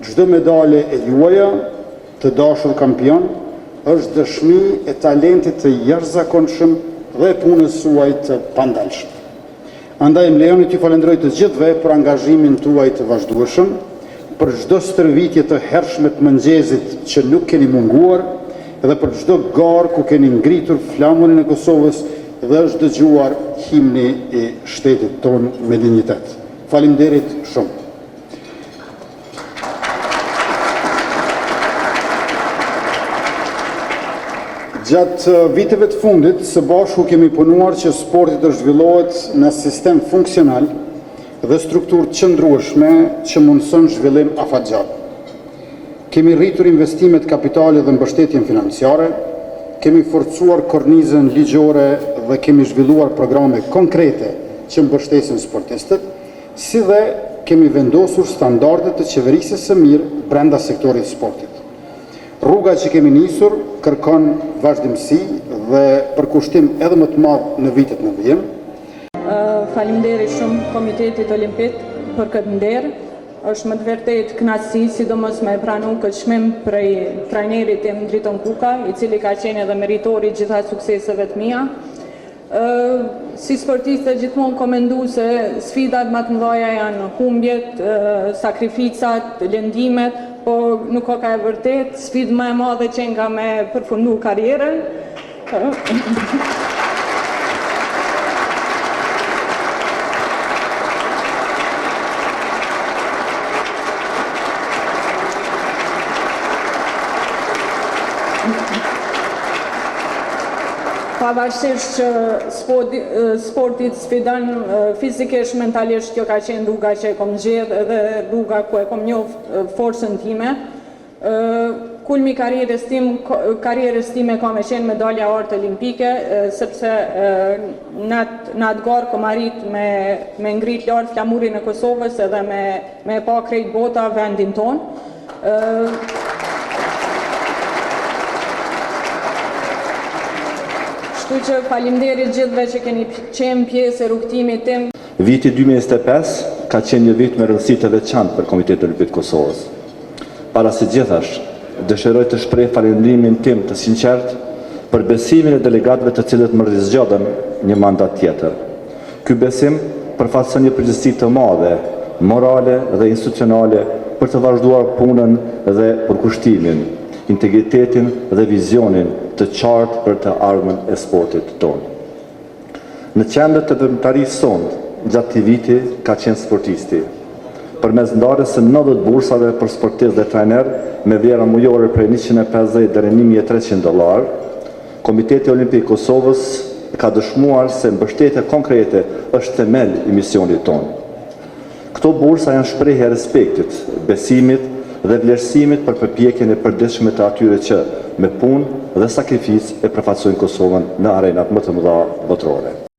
Çdo medalje e juaja, të dashur kampionë, është dëshmi e talentit të jashtëzakonshëm dhe e punës suaj të pandalshme. Andaj më lejoni t'ju falënderoj të gjithëve për angazhimin tuaj të vazhdueshëm, për çdo stërvitje të hershme të mëngjesit që nuk keni munguar dhe për çdo garë ku keni ngritur flamurin e Kosovës dhe është dëgjuar himni i shtetit tonë me dinjitet. Faleminderit shumë! Gjatë viteve të fundit, së bashku kemi punuar që sporti të zhvillohet në sistem funksional dhe strukturë të qëndrueshme që mundëson zhvillim afatgjatë. Kemi rritur investimet kapitale dhe mbështetjen financiare, kemi forcuar kornizën ligjore dhe kemi zhvilluar programe konkrete që mbështesin sportistët, si dhe kemi vendosur standarde të qeverisjes së mirë brenda sektorit të sportit. Rruga që kemi nisur kërkon vazhdimësi dhe përkushtim edhe më të madh në vitet në vijim. Faleminderit shumë Komitetit Olimpik për këtë nder. Është me të vërtetë kënaqësi, sidomos me e pranu këtë çmim prej trajnerit tim Driton Kuka, i cili ka qenë edhe meritori i gjitha sukseseve të mia. Si sportiste gjithmonë kom mendu se sfidat më të mëdha janë humbjet, sakrificat, lëndimet, po nuk ka ka e vërtet, sfidë më e madhe qenka me përfundu karrierën. Pavarësisht që sporti të sfidon fizikisht, mentalisht, kjo ka qenë rruga që e kom zgjedh edhe rruga ku e kom njoft forcën time. Kulmi i karrierës tim, karrierës time ka me qenë medalja e artë olimpike, sepse në atë në atë garë kom arrit me me ngrit lart flamurin e Kosovës edhe me me pa krejt bota vendin tonë. Kështu që faleminderit gjithëve që keni qenë pjesë e rrugëtimit tim. Viti 2025 ka qenë një vit me rëndësi të veçantë për Komitetin Olimpik të Kosovës. Para së gjithash, dëshiroj të shpreh falënderimin tim të sinqert për besimin e delegatëve të cilët më rizgjodhën një mandat tjetër. Ky besim përfaqëson një përgjegjësi të madhe, morale dhe institucionale për të vazhduar punën dhe përkushtimin, integritetin dhe vizionin të qartë për të ardhmen e sportit tonë. Në qendër të veprimtarisë sonë gjatë këtij viti ka qenë sportisti. Përmes ndarjes së 90 bursave për sportistë dhe trajner me vlera mujore prej 150 deri 1300 dollar, Komiteti Olimpik i Kosovës ka dëshmuar se mbështetja konkrete është themel i misionit tonë. Këto bursa janë shprehje e respektit, besimit dhe vlerësimit për përpjekjen e përditshme të atyre që, me punë dhe sakrificë, e përfaqësojnë Kosovën në arenat më të mëdha botërore.